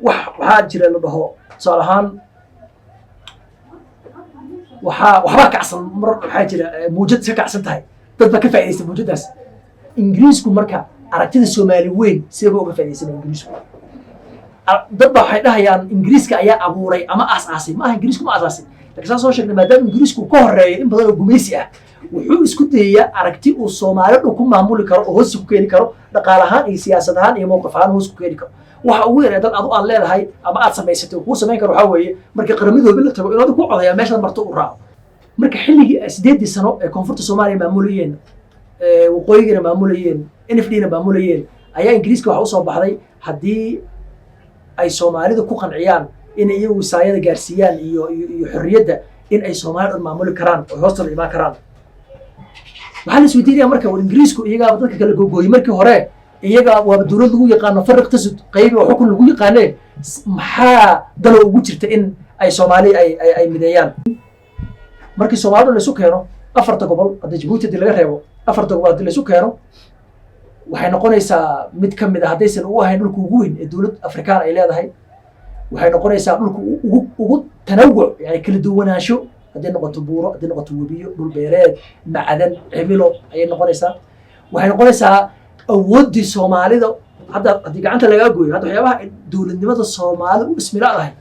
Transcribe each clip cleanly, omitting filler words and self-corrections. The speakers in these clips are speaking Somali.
Wax waxaa jira la dhaho, tusaale ahaan, waxbaa kacsan. Mar waxaa jira mawjad iska kacsan tahay, dad baa ka faa'iidaysta mawjadaas. Ingiriisku marka aragtida Soomaali weyn sidaba uga faa'iidaysanaya Ingiriisku. Dad baa waxay dhahayaan Ingiriiska ayaa abuuray ama aas-aasay. Ma aha, Ingiriisku ma aasaasin, lakin saan soo sheegnay, maadaama Ingiriisku ka horeeyo in badan oo gumaysi ah, wuxuu isku dayayaa aragti uu Soomaali dhan ku maamuli karo oo hoos ku keeni karo, dhaqaale ahaan iyo siyaasad ahaan iyo mowqif ahaan hoos ku keeni karo. Waxa ugu yar ee dad adu aad leedahay ama aad samaysatay oo kuu samayn karo waxaa weeye, markii qaramadoobi la tago, inuu adigu ku codaya meeshaad marto uu raaco. Marka xilligii 8-dii sano ee koonfurta Soomaaliya maamulayeen, waqooyigana maamulayeen, NFD na maamulayeen, ayaa Ingiriiska waxa usoo baxday haddii ay Soomaalida ku qanciyaan in iyagu saayada gaarsiiyaan iyo xorriyadda, in ay Soomaali dhan maamuli karaan oo hoostooda imaan karaan. Waxaa la isweydiinaya marka, war Ingiriisku iyagaaba dadka kala googooyey markii hore, iyaga waaba dowlad lagu yaqaano فرق تسد, qaybi oo xukun lagu yaqaane, maxaa dalo ugu jirta in ay Soomaali ay mideeyaan? Markii Soomaalida la isu keeno afarta gobol, hadda Jabuuti haddii laga reebo, afarta gobol haddii la isu keeno, waxay noqonaysaa mid ka mid a, haddaysan ugu ahayn dhulka ugu weyn ee dowlad Afrikaan ay leedahay. Waxay noqonaysaa dhulka ugu tanawuc, yani kala duwanaansho, hadday noqoto buuro, hadday noqoto webiyo, dhul beereed, macdan, cimilo ayay noqonaysaa. Waxay noqonaysaa awooddii Soomaalida hadda haddii gacanta lagaa gooyo. Hadda waxyaabaha dowladnimada Soomaalida u dhismilaadahay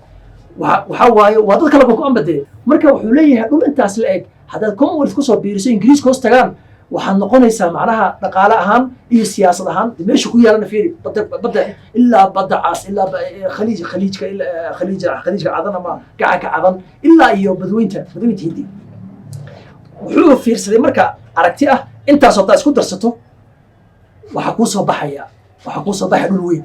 waxaa waaye waa dad kala go'an dee. Marka wuxuu leeyahay, dhul intaas la eg haddaad Commonwealth kusoo biiriso, Ingiriiska hoos tagaan, waxaad noqonaysaa macnaha dhaqaale ahaan iyo siyaasad ahaan de meesha ku yaalana. Fiiri badda ilaa Badda Cas, ilaa khaliij khaliijka, ilaa khaliijka Cadan ama Gacanka Cadan, ilaa iyo badweynta Hindi. Wuxuu fiirsaday marka aragti ah intaas haddaa isku darsato, waxaa kuu soo baxaya dhul weyn.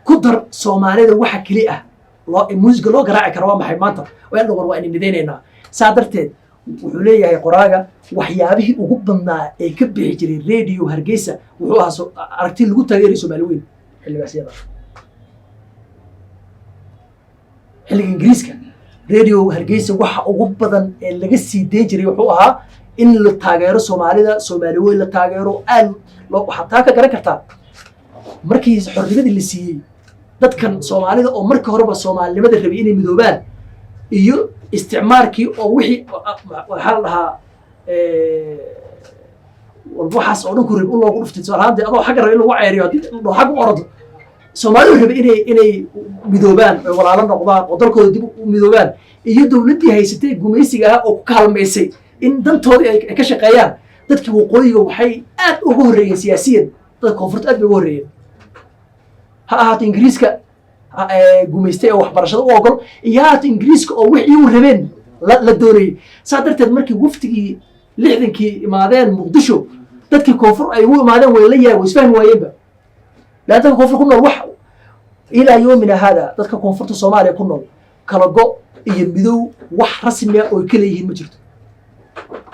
Ku dar Soomaalida, waxa keli ah loo muusiga loo garaaci karo waa maxay maanta? Waa in war waa ina midaynaynaa. Saa darteed wuxuu leeyahay qoraaga, waxyaabihii ugu badnaa ee ka bixi jiray Radio Hargeysa wuxuu ahaa aragti lagu taageeray Soomaali weyn xilligaas iyada. Xilliga Ingiriiska Radio Hargeysa waxa ugu badan ee laga sii dayn jiray wuxuu ahaa in la taageero Soomaalida, Soomaali weyn la taageero aad loo. Waxaad taa ka garan kartaa markii xornimadii la siiyey dadkan Soomaalida oo markii horeba Soomaalinimada rabay inay midoobaan, iyo isticmaarkii oo wixii waxaa la dhahaa walba waxaas oo dhan ku rib u loogu dhuftay. Tusaale ahaan dee, adoo xagga raba in lagu ceyriyo, haddii la dhaho xagga u ordo. Soomaalidu rabay inay midoobaan oy walaalo noqdaan oo dalkooda dib u midoobaan, iyo dowladdii haysatay gumaysiga ah oo ku kaalmaysay in dantoodii ay ka shaqeeyaan. Dadkii waqooyiga waxay aad uga horreeyeen siyaasiyan dadka koonfurta, aad bay uga horreeyeen. Ha ahaato Ingiriiska gumaystay oo waxbarashada u ogol, iyo ha ahaato Ingiriiska oo wix iyagu rabeen la doonayay. Saa darteed markii waftigii 60-kii imaadeen Muqdisho, dadkii koonfur ay ugu imaadeen way la yaab, way isfahmi waayeenba. Lan dadka koonfur ku nool wax ilaa yoomina hada, dadka koonfurta Soomaaliya ku nool, kala go iyo midow wax rasmi ah oo ay ka leeyihiin ma jirto.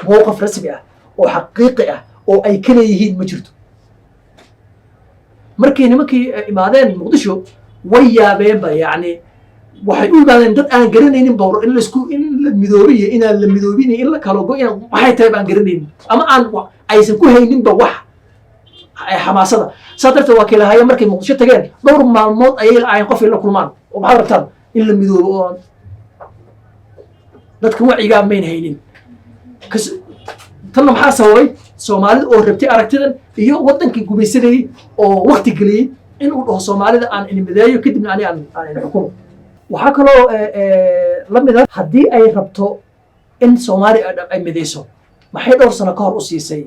Mowqif rasmi ah oo xaqiiqi ah oo ay ka leeyihiin ma jirto. Markii nimankii imaadeen Muqdisho way yaabeenba. Yacni waxay u imaadeen dad aan garanaynin bawr in laisku in la midoobiyo, inaan la midoobinayo, in la kala go, inaan waxay tahay baan garanaynin ama aan aysan ku hayninba wax xamaasada. Saa darteed waa kii markay Muqdisho tageen, dhowr maalmood ayay la-aayeen qof ay la kulmaan oo maxaad rabtaan, in la midoobo, oo dadka wacyigaa mayn haynin. Tanna maxaa sababay? Soomaalida oo rabtay aragtidan iyo waddankii gumaysanayey oo wakti geliyey in uu dhaho Soomaalida aan inimideeyo, kadibna ani aan ini xukumo. Waxaa kaloo la mid a, haddii ay rabto in Soomaaliya ay midayso, maxay dhowr sano ka hor u siisay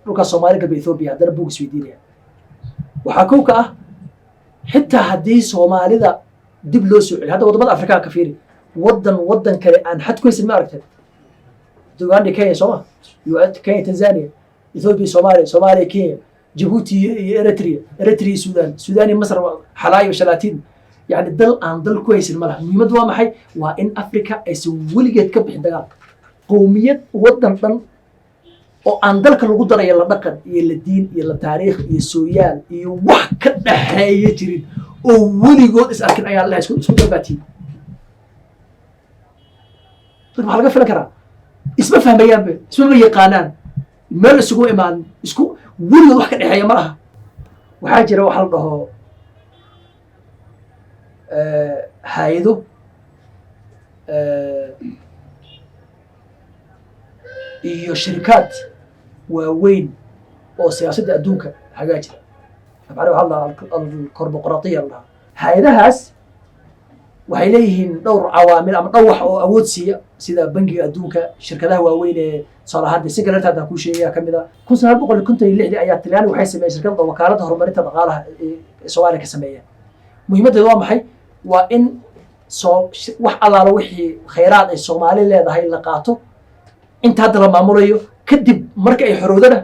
dhulkaas Soomaali Galbeed, Ethiopia? Haddana buug isweydiinaya waxaa kow ka ah, xitaa haddii Soomaalida dib loo soo celiyo, hadda waddamada Afrikaanka fiiri, waddan kale aan xad ku haysan ma aragtay? Uganda, Kenya, sooma? Kenya, Tanzania, Ethiopia, Soomaaliya, Soomaaliya, Kenya, Jabuuti iyo Eritrea, Eritrea, Sudan, Sudan iyo Masar, Xalaayo, Shalaatiin. Yani dal aan dal ku haysan ma laha. Muhiimaddu waa maxay? Waa in Africa aysan weligeed ka bixin dagaal qowmiyad. Waddan dhan oo aan dalka lagu darayo la dhaqan iyo la diin iyo la taariikh iyo sooyaal iyo wax ka dhaxeeya jirin oo weligood is arkin ayaa la isku dambaatiin. Dadka maxaa laga filan karaa? Isma fahmayaanbe, ismama yaqaanaan, meel isugu imaan, isku weligood wax ka dhexeeya ma laha. Waxaa jira waxa la dhaho Hay'ado iyo shirikaad waaweyn oo siyaasadda adduunka hagaa jira. Afcari waxaa la dhahaa الكوربوقراطية la dhahaa. Hay'adahaas waxay leeyihiin dhowr cawaamil ama dhowr wax oo awood siiya, sida Bangiga Adduunka, shirkadaha waaweyn ee tusaale ahaan de Sinclair haddaan kuu sheegaya kamid a. 1956-dii ayaa Talyaanigu waxay sameeyeen shirkadda Wakaaladda Horumarinta Dhaqaalaha ee Soomaaliya ka sameeyeen. Muhiimaddeedu waa maxay? Waa in soo wax allaalo wixii khayraad ay Soomaali leedahay la qaato inta hadda la maamulayo, kadib marka ay xorowdana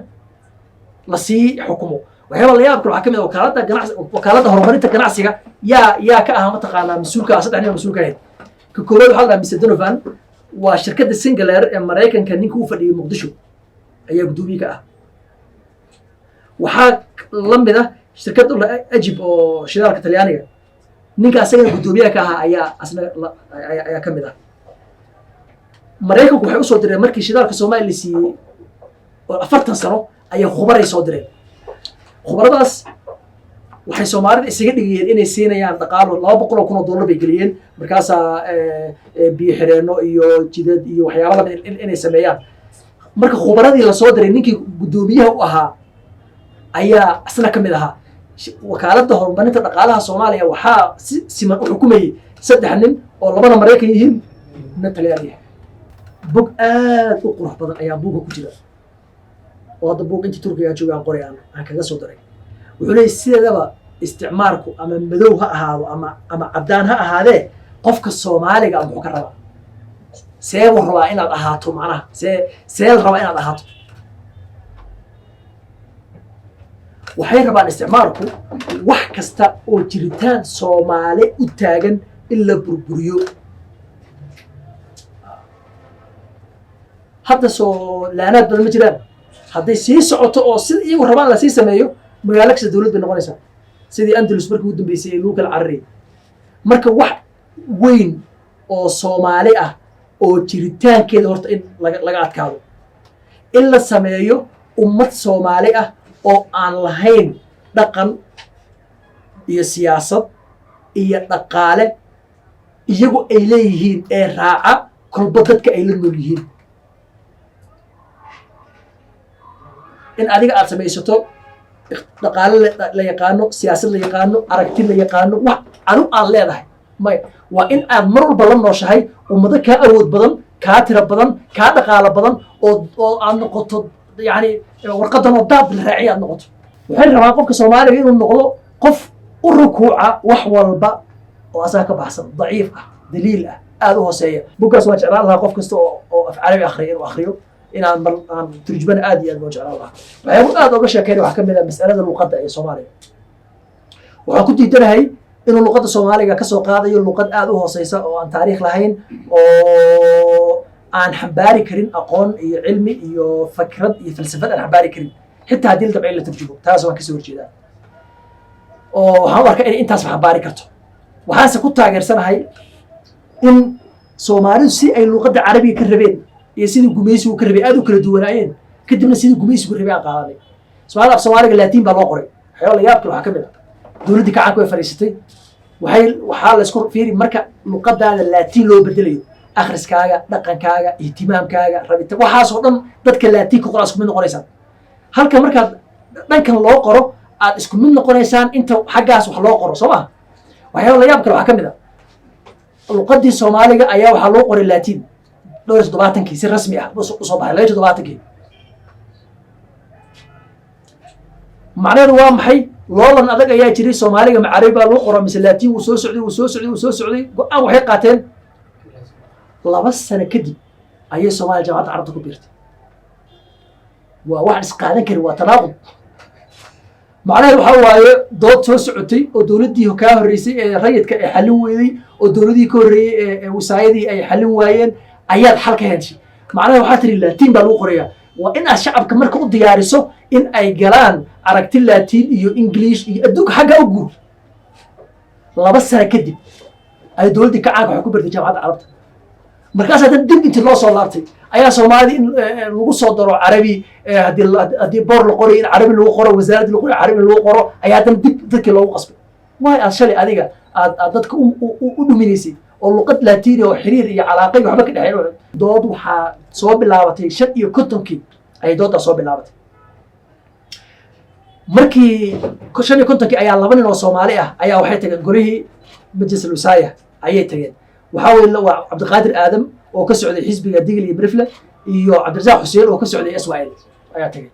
lasii xukumo. Waxyaaba la yaab kale waxaa kamid ah wakaaladda ganacsi, Wakaaladda Horumarinta Ganacsiga yaa ka ahaa mataqaanaa mas-uulka ah? Saddex nin oo mas-uulka ahayd. Ka koowaad waxaa la dhahaa Mr Donovan, waa shirkadda Sinclair ee Maraykanka ninka u fadhiyay Muqdisho ayaa guddoomiye ka ah. Waxaa la mid ah shirkadda la Agip oo shidaalka Talyaaniga, ninka asagana guddoomiyaha ka ahaa ayaa asna ayaa ka mid ah. Maraykanku waxay usoo direen markii shidaalka Soomaaliya la siiyey oo 40 sano ayay khubaray soo direen. Khubaradaas waxay Soomaalida isaga dhigayeen inay siinayaan dhaqaalo. $200,000 bay geliyeen. Markaasaa biyo xireenno iyo jidad iyo waxyaaba lamid inay sameeyaan. Marka khubaradii lasoo diray ninkii guddoomiyaha u ahaa ayaa isna ka mid ahaa. Wakaaladda Horumarinta Dhaqaalaha Soomaaliya waxaa si siman u xukumayay saddex nin oo labana Maraykan yihiin, na Talyaani yahay. Bog aad u qurux badan ayaa buugga ku jira oo hadda buug intii Turkiga aan jooga aan qoray aan kaga soo daray. Wuxuu leeyahy, sideedaba isticmaarku ama madow ha ahaado ama caddaan ha ahaadee, qofka Soomaaliga muxuu ka rabaa? See buu rabaa inaad ahaato? Macnaha see la rabaa inaad ahaato? Waxay rabaan isticmaalku wax kasta oo jiritaan Soomaali u taagan in la burburiyo. Hadda soo laanaad badan ma jiraan. Hadday sii socoto oo sida iyagu rabaan lasii sameeyo, magaalo kasta dowlad bay noqonaysaa, sidii Andalus markii ugu dambeysay ee lagu kala cararayay. Marka wax weyn oo Soomaali ah oo jiritaankeeda horta in laga adkaado, in la sameeyo ummad Soomaali ah oo aan lahayn dhaqan iyo siyaasad iyo dhaqaale iyagu ay leeyihiin ee raaca kolba dadka ay la nool yihiin. In adiga aad samaysato dhaqaale la yaqaano, siyaasad la yaqaano, aragti la yaqaano, wax adu aad leedahay may. Waa in aad mar walba la nooshahay ummado kaa awood badan, kaa tiro badan, kaa dhaqaalo badan, oo aad noqoto yani warqadan oo daad la raaciya aad noqoto. Waxay rabaan qofka Soomaaliga inuu noqdo qof u rukuuca wax walba oo asaga ka baxsan, daciif ah, daliil ah, aada u hooseeya. Buggaas waan jeclaan lahaa qof kasta oo af Carabi akhriya inuu akhriyo, inaan mar aan turjumana aad iyo aad baan jeclaan lahaa. Waxyaabo aad oga sheekeynay waxaa kamid ah mas'alada luqadda ee Soomaaliya. Waxaan ku diidanahay inuu luqadda Soomaaliga kasoo qaadayo luqad aad u hooseysa oo aan taariikh lahayn oo aan xambaari karin aqoon iyo cilmi iyo fikrad iyo falsafad aan xambaari karin, xitaa haddii la dabco in la turjumo. Taas waan kasoo horjeedaa oo waxaan u arkaa inay intaasba xambaari karto. Waxaanse ku taageersanahay in Soomaalidu si ay luqadda Carabiga ka rabeen iyo sidii gumaysigu ka rabay aad u kala duwanaayeen, kadibna sidii gumaysigu rabay aan qaadanay. Soomaalida af Soomaaliga Laatiin baa loo qoray. Waxyaaba la yaab kale waxaa ka mid ah dowladdii kacaanka way fadhiisatay, waxaa la isku fiiri marka luqadaada Laatiin loo bedelayo, akhriskaaga, dhaqankaaga, ihtimaamkaaga, rabita, waxaasoo dhan dadka Laatiinka qoraa isku mid noqonaysaan, halka markaad dhankan loo qoro aad isku mid noqonaysaan inta xaggaas wax loo qoro. Soo maha? Waxyaaba la yaab kale waxaa ka mid ah luqadii Soomaaliga ayaa waxaa loo qoray Laatiin dhowr iyo toddobaatankii si rasmi ah usoo baxay, 72-kii. Macnaheedu waa maxay? Loolan adag ayaa jiray. Soomaaliga ma Carabi baa loo qora mise Laatiin? Wuu soo socday, wuu soo socday, wuu soo socday. Go'aan waxay qaateen 2 sano kadib ayay Soomaaliya Jaamacadda Carabta ku biirtay. Waa waxaan isqaadan karin, waa tanaaqud. Macnaheedu waxaa waaye dood soo socotay oo dowladdii kaa horreysay ee rayidka ay xallin weyday oo dowladihii ka horreeyey ee wasaayadii ay xallin waayeen ayaad xal ka heshay. Macnaheedu waxaa tiri Laatiin baa lagu qorayaa. Waa in aad shacabka marka u diyaariso in ay galaan aragti Laatiin iyo English iyo adduunka xagga u guur. 2 sano kadib ay dowladdii kacaanka waxay ku birtay Jaamacadda Carabta. Markaas haddana dib intii loo soo laabtay ayaa Soomaalida in lagu soo daro Carabi, haddii boor la qorayo in Carabi lagu qoro, wasaaradda la qorayo Carabi lagu qoro, ayaa haddana dib dadkii loogu qasbay. Waay aad shalay adiga aad dadka u dhuminaysay oo luqad Laatiini oo xiriir iyo calaaqa iyo waxba ka dhexeyn. Dood waxaa soo bilaabatay 55-kii ayay dooddaa soo bilaabatay. Markii 55-kii ayaa laba nin oo Soomaali ah ayaa waxay tageen golihii Majlis Lusaya ayay tageen. Waxaa weye, waa Cabdiqaadir Aadam oo ka socday xisbiga Digil iyo Mirifle iyo Cabdirasaaq Xuseen oo ka socday SYL ayaa tageen.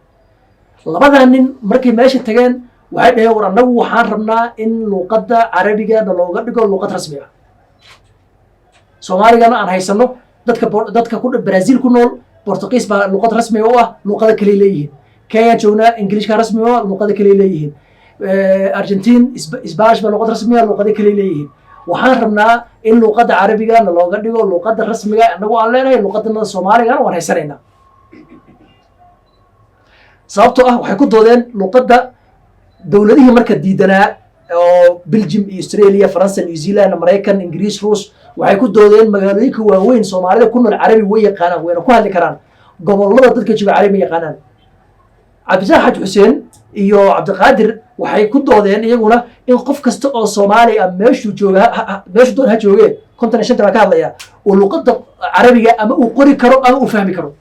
Labadaa nin markay meesha tageen, waxay dhaheen, "War, annagu waxaan rabnaa in luuqadda Carabigana looga dhigo luuqad rasmi ah, Soomaaligana aan haysano. Dadka ku Brazil ku nool Portugiis baa luuqad rasmiga u ah, luuqado kaley leeyihiin. Kenya joognaa, Ingiliishka rasmi u ah, luuqado kaley leeyihiin. Argentine Spanish baa luuqad rasmiga, luuqado kaley leeyihiin. Waxaan rabnaa in luuqadda Carabigana looga dhigo luuqadda rasmiga annagu aan leenahay, luuqadanada Soomaaligana waan haysanaynaa." Sababtoo ah waxay ku doodeen luuqadda dowladihii marka diidanaa oo Belgium iyo Australia, Faransa, New Zealand, Maraykan, Ingiriis, Ruus, waxay ku doodeen magaalooyinka waaweyn Soomaalida ku nool Carabi way yaqaanaan, wayna ku hadli karaan. Gobollada dadka jooga Carabi ma yaqaanaan. Cabdisaaq Xaji Xuseen iyo Cabdiqaadir waxay ku doodeen iyaguna in qof kasta oo Soomaali ah meeshuu jooga, meeshuu doon ha jooge, 55-ta baan ka hadlaya, uu luqadda Carabiga ama uu qori karo ama uu fahmi karo.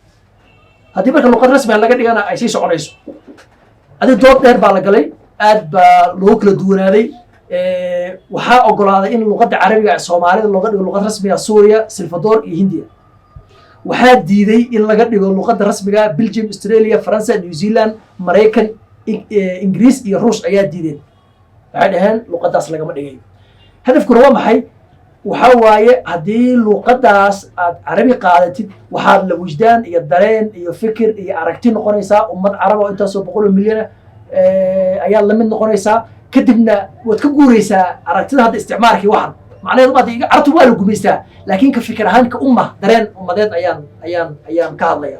Haddii marka luqad rasmiga laga dhigana ay sii soconayso. Adi dood dheer baa la galay, aad baa loogu kala duwanaaday. Waxaa ogolaaday in luqadda Carabiga ee Soomaalida looga dhigo luqad rasmiga Suuriya, Salvador iyo Hindiya. Waxaa diiday in laga dhigo luqadda rasmiga Belgium, Australia, Faransa, New Zealand, Maraykan, Ingiriis iyo Ruush ayaa diideen. Waxay dhaheen luqaddaas lagama dhigayo. Hadafkuna waa maxay? Waxaa waaye, haddii luqaddaas aad Carabi qaadatid, waxaad la wujdaan iyo dareen iyo fikir iyo aragti noqonaysaa ummad Carab oo intaasoo boqol oo milyan ah ayaad la mid noqonaysaa. Kadibna waad ka guuraysaa aragtida hadda isticmaalkii. Waxan macnaheedu maanta Carabtu waa la gumaystaa, laakiin ka fikir ahaan, ka umma, dareen ummadeed ayaan ka hadlaya.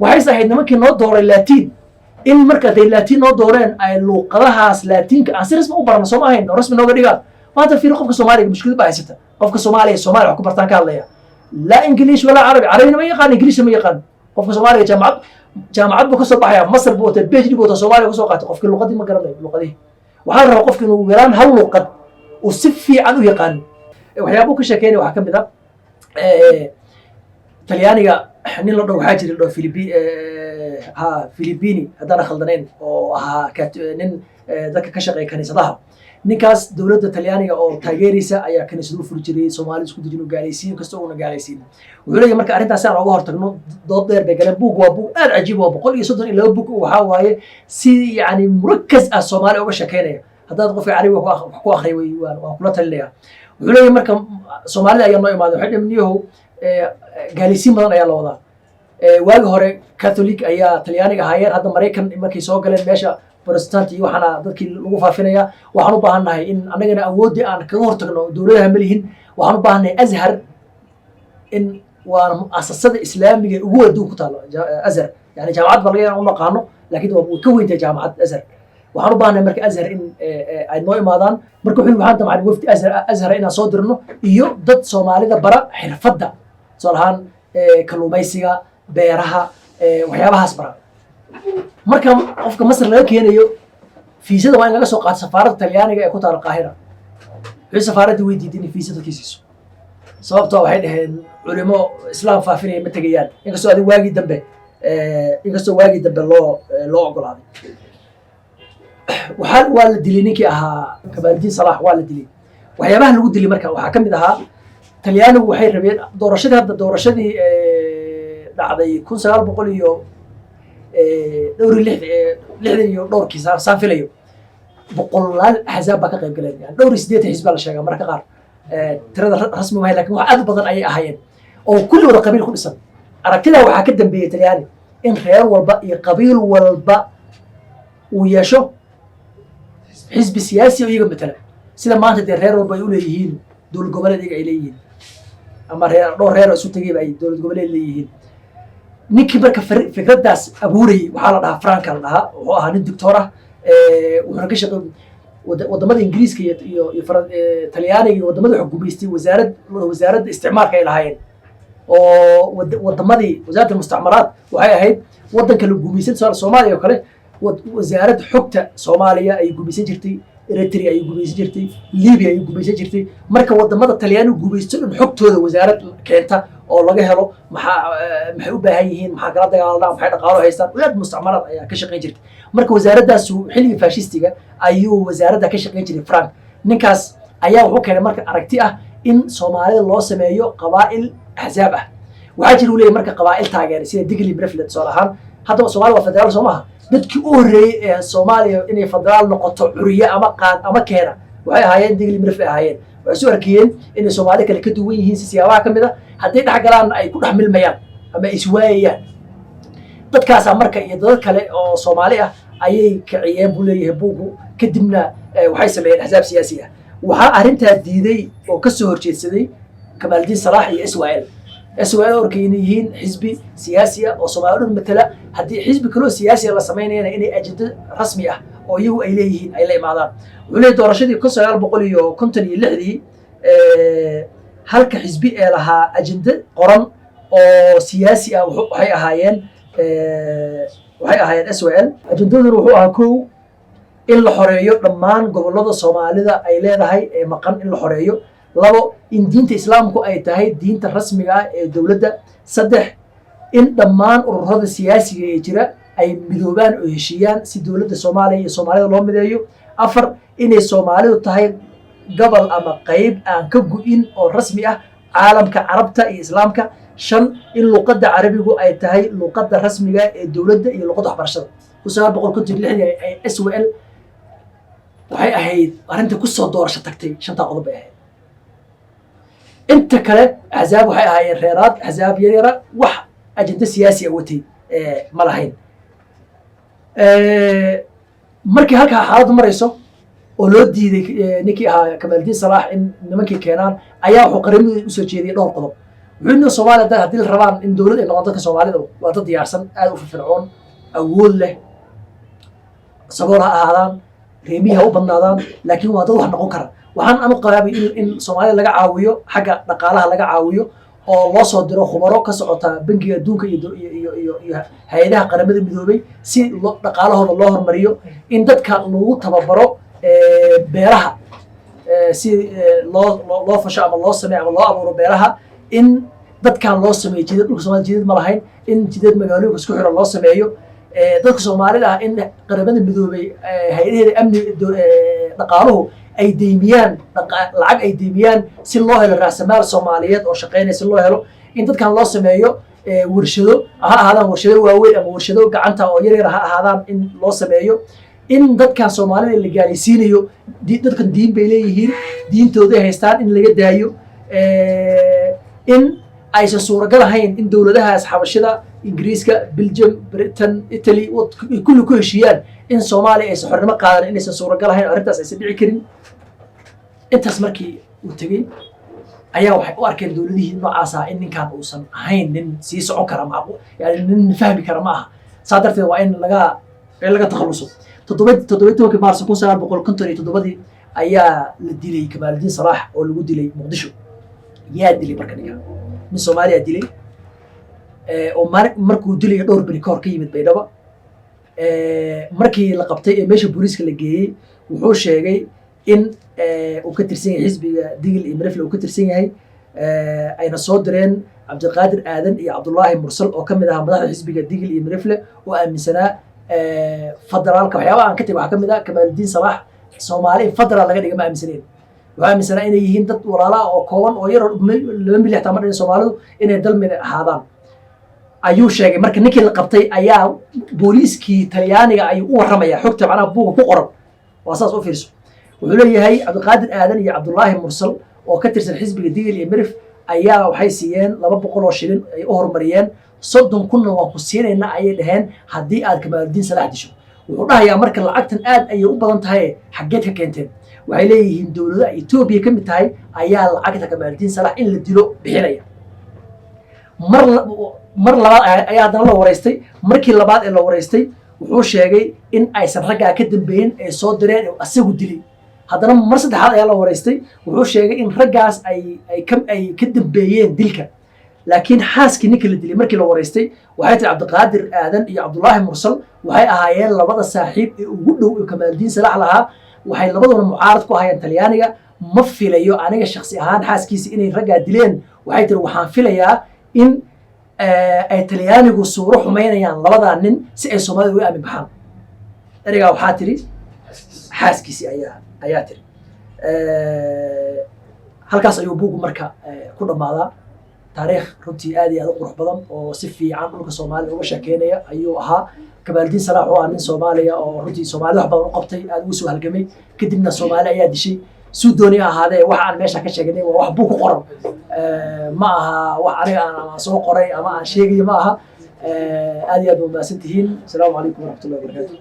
Waxayse ahayd nimankii noo dooray Laatiin in marka haday Laatiin noo dooreen ay luuqadahaas Laatiinka aan si rasmi u barano, sooma ahayn oo rasmi nooga dhigaan? Maanta fiiri, qofka Soomaaliga mushkilad baa haysata. Qofka Soomaaliya, Soomaaliya wax ku bartaan ka hadlaya, laa Ingiliish walaa Carabi. Carabina ma yaqaan, Ingiliishna ma yaqaan. Qofka Soomaaliga jaamacad buu kasoo baxaya, Masar buu wataa, PhD buu wataa, Soomaaliya kasoo qaatay. Qofkii luqadii ma garanayo, luqadihii. Waxaa la rabaa qofki inuu yaraan hal luqad uu si fiican u yaqaano. Waxyaabuu ka sheekeynaya waxaa ka mid ah Talyaaniga nin la dhaho, waxaa jira la dhaho ha Filipini haddana khaldanayn, oo ahaa nin dadka ka shaqeeya kaniisadaha. Ninkaas dowladda Talyaaniga oo taageeraysa ayaa kaniisad u furi jiray, Soomaalida isku dejin, u gaalaysiin kasta uuna gaalaysiin. Wuxuu leeyahay marka arrintaas si aan oga hortagno, dood dheer bay galeen. Buug waa buug aad cajiib, waa 132 bug. Waxaa waaye si yacni murakas ah Soomaali uga sheekeynaya. Haddaad qofka Carabiga wax ku akriya, way waan kula talinaya. Wuxuu leeyahay marka Soomaalida ayaa noo imaaday, waxay dhaheen, "Niyahow, gaalaysiin badan ayaa la wadaa. Waagi hore Catholic ayaa Talyaaniga ahaayeen, hadda Maraykan markay soo galeen meesha Protestant iyo waxaana dadkii lagu faafinaya. Waxaan u baahannahay in annagana awooddii aan kaga hortagno dowladaha ma lihin. Waxaan u baahannahay Azhar, in waana muasasada Islaamiga ee ugu adduun ku taalo Azhar, yani jaamacad baa laga yaabaa u naqaano, laakiin waa ka weyntahay jaamacad Azhar. Waxaan u baahannahay marka Azhar in ay noo imaadaan." Marka wuxuu yidhi, waxaan damcay wafdi Azhar inaan soo dirno iyo dad Soomaalida bara xirfadda, tusaale ahaan kalluumaysiga, beeraha, waxyaabahaas bara. Marka qofka Masar laga keenayo, fiisada waa in laga soo qaato safaaradda Talyaaniga ee ku taala Qaahira. Wixii safaaradda way diiday inay fiisa dadkii siiso, sababtoo waxay dhaheen culimo Islaam faafinaya ma tegayaan, inkastoo waagii dambe loo ogolaaday. Waa la dilay ninkii ahaa Kamaaludiin Salax, waa la dilay. Waxyaabaha lagu dilay marka waxaa ka mid ahaa, Talyaanigu waxay rabeen doorashadii, hadda doorashadii dhacday kun sagaal boqol iyo dhowr iyo lixdan iyo dhowrkii, saan filayo, boqolaal axzaab baa ka qayb galeen, yani 84 xisb baa la sheegaa mararka qaar. Tirada rasmi maahay, lakin wax aad u badan ayay ahaayeen oo kulli wada qabiil ku dhisan. Aragtidaa waxaa ka dambeeyey Talyaani in reer walba iyo qabiil walba uu yeesho xisbi siyaasi oo iyaga matala, sida maanta dee reer walba ay uleeyihiin dowlad goboleed iyaga ay leeyihiin, ama reer dhowr reer oo isu tegayba ay dowlad goboleed leeyihiin. Ninkii marka fikraddaas abuurayay waxaa la dhahaa Franca la dhahaa. Wuxuu ahaa nin doctor ah, wuxuuna ka shaqeey wadamada Ingiriiska iyo Talyaaniga iyo wadamada wax gumaystay, wasaaradda isticmaalka ay lahaayeen oo wadamadii wasaaradda mustacmaraad waxay ahayd wadanka la gumaysan. Tusaale Soomaaliya oo kale, wasaaradda xogta Soomaaliya ay gumaysan jirtay. Eritrea ayay gumaysan jirtay, Libya ayay gumaysan jirtay. Marka wadamada Talyaanigu gumaysto dhan xogtooda wasaarad keenta oo laga helo maxaa maxay u baahan yihiin, maxaa kala dagaaldaa, maxay dhaqaalo haystaan, wadaad mustacmaraad ayaa ka shaqayn jirtay. Marka wasaaradaasu xilligii faashistiga ayuu wasaaradda ka shaqayn jiray. Frank ninkaas ayaa wuxuu keenay marka aragti ah in Soomaalida loo sameeyo qabaa'il axzaab ah. Waxaa jira, uu leeyahay, marka qabaa'il taageeray sida Digli Mirifle tusaale ahaan. Haddaba Soomaaliya waa federaal, soo maaha? Dadkii u horreeyey ee Soomaaliya inay federaal noqoto curiye ama qaad ama keena waxay ahaayeen Digli Mirifle ahaayeen. Waxay soo arkiyeen inay Soomaali kale ka duwan yihiin si siyaabaha ka mid a, hadday dhex galaanna ay ku dhex milmayaan ama ay iswaayayaan. Dadkaasaa marka iyo dadad kale oo Soomaali ah ayay kiciyeen, buu leeyahay buuggu. Kadibna waxay sameeyeen axsaab siyaasi ah. Waxaa arrintaa diiday oo ka soo horjeedsaday Kamaaldiin Salaax iyo SYL. SYL orkay inay yihiin xisbi siyaasi ah oo Soomaali dhan matala, haddii xisbi kaloo siyaasi ah la samaynayana inay ajendo rasmi ah oo iyagu ay leeyihiin ay la imaadaan. Wuxuu leeyahay doorashadii 1956-dii halka xisbi ee lahaa ajende qoran oo siyaasi ah waxay ahaayeen SYL. Ajendaduna wuxuu ahaa, kow, in la xoreeyo dhammaan gobollada Soomaalida ay leedahay ee maqan in la xoreeyo; labo, in diinta Islaamku ay tahay diinta rasmiga ah ee dowladda; saddex, in dhammaan ururada siyaasiga ee jira ay midoobaan oo heshiiyaan si dowladda Soomaaliya iyo Soomaalida loo mideeyo; afar, inay Soomaalidu tahay gobol ama qayb aan ka gu'in oo rasmi ah caalamka Carabta iyo Islaamka; shan, in luqadda Carabigu ay tahay luqadda rasmiga ee dowladda iyo luqadda waxbarashada. 1956-dii ay SYL waxay ahayd arrinta kusoo doorasho tagtay, shantaa qodob bay ahayd. Inta kale axzaab waxay ahaayeen reeraad, axzaab yaryara, wax ajendo siyaasi a watay ma lahayn. Markii halkaa xaaladdu marayso oo loo diiday ninkii ahaa Kamaaldiin Salaax in nimankii keenaan, ayaa wuxuu qaramada usoo jeediyey dhowr qodob. Wuxuu yidhi Soomaaliya haddii la rabaan in dowlad ay noqon, dadka Soomaalida waa dad diyaarsan, aad u firfircoon, awood leh, sabool ha ahaadaan, reemihi ha u badnaadaan, laakiin waa dad wax noqon kara. Waxaan anu qabaabay in Soomaalida laga caawiyo xagga dhaqaalaha, laga caawiyo oo loo soo diro khubaro ka socota Bangiga Adduunka iyo hay-adaha Qaramada Midoobay si dhaqaalahooda loo horumariyo, in dadka lagu tababaro beeraha si loo fasho ama loo sameeyo ama loo abuuro beeraha, in dadkan loo sameeyo jidad. Dhulka Soomaalida jidad ma lahayn, in jidad magaalooyinka isku xiran loo sameeyo, dadka Soomaalida ah in Qaramada Midoobay hay-adaheeda amni dhaqaaluhu ay deymiyaan lacag ay deymiyaan si loo helo raasamaal Soomaaliyeed oo shaqeynaya, si loo helo in dadkan loo sameeyo warshado, ha ahaadaan warshado waaweyn ama warshado gacanta oo yar yar ha ahaadaan, in loo sameeyo, in dadkan Soomaalida la gaalaysiinayo, dadkan diin bay leeyihiin, diintooday haystaan, in laga daayo, in aysan suuragal ahayn in dowladahaas Xabashida, Ingiriiska, Belgium, Britain, Italy kulli ku heshiiyaan in Soomaaliya aysan xornimo qaadan, inaysan suuragal ahayn, arrintaas aysan dhici karin. Intaas markii uu tegey ayaa waxay u arkeen dowladihii noocaas ah in ninkan uusan ahayn nin sii socon kara, macqu yani nin fahmi kara ma aha, saa darteed waa in laga takhaluso. 17-kii Maarso 1957-dii ayaa la dilay Kamaaludiin Salaax oo lagu dilay Muqdisho. Yaa dilay marka ninkan? Nin Soomaaliya dilay oo markuu dilayo dhowr beri kahor ka yimid Baydhabo. Markii la qabtay ee meesha booliiska la geeyey, wuxuu sheegay in uu ka tirsan yahay xisbiga Digil iyo Mirifle uu ka tirsan yahay, ayna soo direen Cabdiqaadir Aadan iyo Cabdullaahi Mursal oo ka mid ahaa madaxda xisbiga Digil iyo Mirifle oo aaminsanaa federaalka. Waxyaabaha aan ka tegay waxaa ka mid ah Kamaaludiin Salaax Soomaali in federaal laga dhiga ma aaminsaneen. Waxaa aaminsanaa inay yihiin dad walaala ah oo kooban oo yar, 2 milyan xataa ma dhalin Soomaalidu, inay dal mid ahaadaan ayuu sheegay. Marka ninkii la qabtay ayaa booliiskii Talyaaniga ayuu u warramaya. Xogta macnaha buuga ku qoran waa saas, u fiirso. Wuxuu leeyahay Cabdiqaadir Aadan iyo Cabdullaahi Mursal oo ka tirsan xisbiga Digil iyo Mirif ayaa waxay siiyeen 200 oo shilin ay u horumariyeen. 30,000-na waan ku siinaynaa ayay dhaheen haddii aad Kamaaludiin Salaax disho. Wuxuu dhahayaa marka lacagtan aad ayay u badan tahay, xaggeed ka keenteen? Waxay leeyihiin dowladaha Etoobiya ka mid tahay ayaa lacagta Kamaaludiin Salaax in la dilo bixinaya. Mar labaad ayaa haddana la waraystay. Markii labaad ee la waraystay wuxuu sheegay in aysan raggaa ka dambeeyin ay soo direen oo asagu dilay. Haddana mar saddexaad ayaa la waraystay, wuxuu sheegay in raggaas ay ka dambeeyeen dilka. Laakiin xaaskii ninka la dilay markii la waraystay waxay tiri Cabdiqaadir Aadan iyo Cabdullaahi Mursal waxay ahaayeen labada saaxiib ee ugu dhow ee Kamaaludiin Salaax lahaa. Waxay labaduna mucaarad ku ahayeen Talyaaniga. Ma filayo aniga shaksi ahaan xaaskiisa inay raggaa dileen. Waxay tiri, waxaan filayaa in ay Talyaanigu suuro xumaynayaan labadaa nin si ay Soomaalida uga aamin baxaan. Ereygaa waxaa tiri xaaskiisii ayaa tiri. Halkaas ayuu buuggu marka ku dhammaadaa. Taariikh runtii aad iyo aad u qurux badan oo si fiican dhulka Soomaalida uga sheekeynaya ayuu ahaa. Kamaaldiin Salaax oo ah nin Soomaaliya oo runtii Soomaalida wax badan u qabtay, aad ugu soo halgamay, kadibna Soomaali ayaa dishay. Suu dooni ha ahaadee, waxa aan meesha ka sheegnay waa wax buug ku qoran, ma aha wax aniga aan ama soo qoray ama aan sheegayo ma aha. Aad iyo aad ba mahadsan tihiin. Asalaamu calaykum waraxmatullahi wabarakatu.